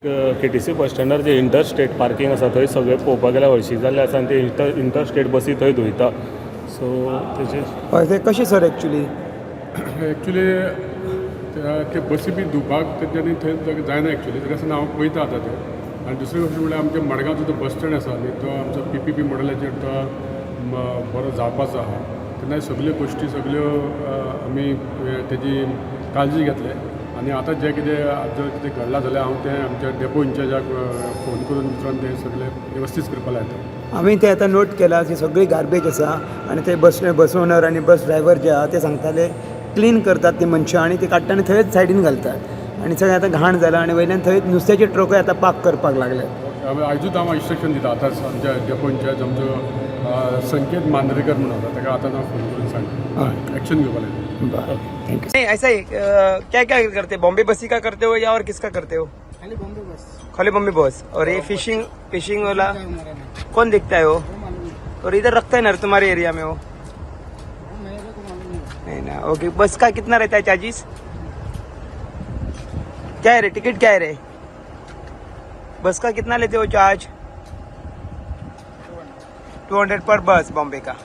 KTC बस स्टँडार जे inter state parking आसा, थंय सगळें पळोवपाक गेल्यार हळशीक जाल्लें आसा आनी ते इंटर स्टेट बसी थंय धुयता, सो तेजेर. हय, ते कशें सर एक्चुली? एक्चुली ते बसी बी धुवपाक तेंच्यांनी थंय जायना एक्चुली. ताका आसतना हांव पळयता आतां तें. आनी दुसरी गोश्ट म्हणल्यार आमच्या मडगांवचो जो बस स्टँड आसा न्ही, तो आमचो पीपीपी मॉडेलाचेर तो बरो जावपाचो आहा. तेन्ना सगल्यो गोश्टी सगल्यो आमी तेजी काळजी घेतले आनी आतां जें कितें जर कितें घडलां जाल्यार हांव तें आमच्या डेपो इन्चार्जाक फोन करून विचारून तें सगळें वेवस्थीत करपा लायता. आमी ते आतां नोट केला की सगळी गार्बेज आसा आनी ते बस ओनर आनी बस ड्रायव्हर जे आहा ते सांगताले, क्लीन करतात ती मनशां आनी ती काडटा आनी थंयच सायडीन घालतात आनी सगळें आतां घाण जालां आनी वयल्यान थंय नुस्त्याचे ट्रकूय आतां पार्क करपाक लागले. आयजूच हांव इन्स्ट्रक्शन दिता. आतांच आमच्या डेपो इन्चार्ज आमचो संकेत मांद्रेकर म्हणून आसा, ताका आतांच हांव फोन करून सांगता, एक्शन घेवपा लायता. बरं, thank you. नहीं, ऐसा ही क्या क्या करते? बॉम्बे बसी का करते हो या और किसका करते हो? खाली बॉम्बे बस. खाली बॉम्बे बस. और ये फिशिंग फिशिंग वाला? हमारा नहीं. कौन देखता है वो? वो मालूम नहीं. और इधर रखता है ना तुम्हारे एरिया में वो? वो मेरे को मालूम नहीं. नहीं ना? ओके. बस का कितना रहता है चार्जेस? क्या है रे, टिकट क्या है रे? बस का कितना लेते हो चार्ज? 200 पर बस बॉम्बे का.